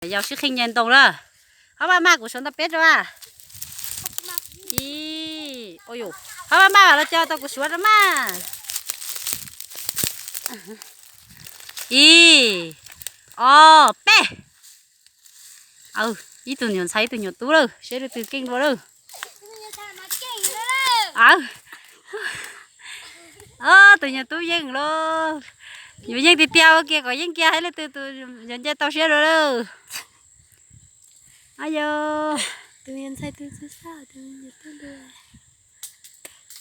Yog sib qhee nce ntoo lawm. Ho maj maj kuv suav ntau peb rau a. Ib, ua yus, ho maj maj los coj tau kuv suav rau mas. Ib, ob, peb. Ib tug nyuam ntxhais ib tug nyuam tub lawm, seb leej twg keej dua lawm. Aw, tus nyuam tub yeej lauj. Yuav yeej tiag tiag ua kiag kom yeej kiag, hais leej twg tus yuav nce tau siab dua lawm. Ayo,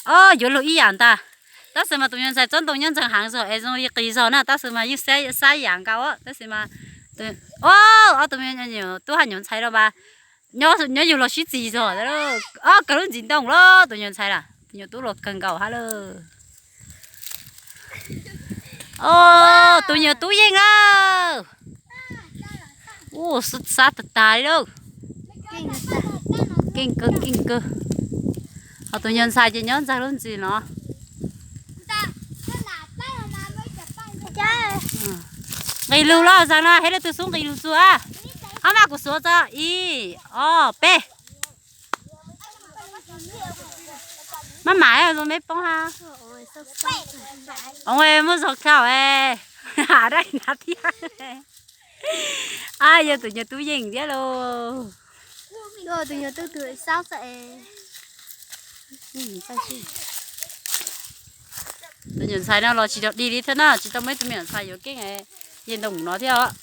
o, yuav luag ib yam ntag. Tab sis mas tus nyuam ntxhais tsob ntoo nyob ntxeeg heev zog es zoo li qis zog na, tab sis mas yeej xab yam nkaus. Tab sis mas, o, ob tug me nyuam tub hab nyuam ntxhais no mas nyob yug los sib txis zog. O, kawg lub ntsis ntoo los tus nyuam ntxhais lawm, tus nyuam tub los kawg nkaus hab lawm. O, tus nyuam tub yeej lawm. U, xab tag tag li lauj. Keej kawg keej kawg. Ho tus nyuam ntxhais ces nyob ntxeeg lub ntsis no. Nqis lug los zaag no, hais leej twg xub nqis lug txug a. Ho maj kuv suav tso, ib, ob, peb. Maj mam zoo me poob hab. Muab zog khau, dab na thiab. Yog tus nyuam tub yeej thiab lauj. Tus nyuam ntxhais no los tsis tau dig li thiab na, tsis tau muaj ib tug me nyuam ntxhais yuav keej nce ntoo no thiab os.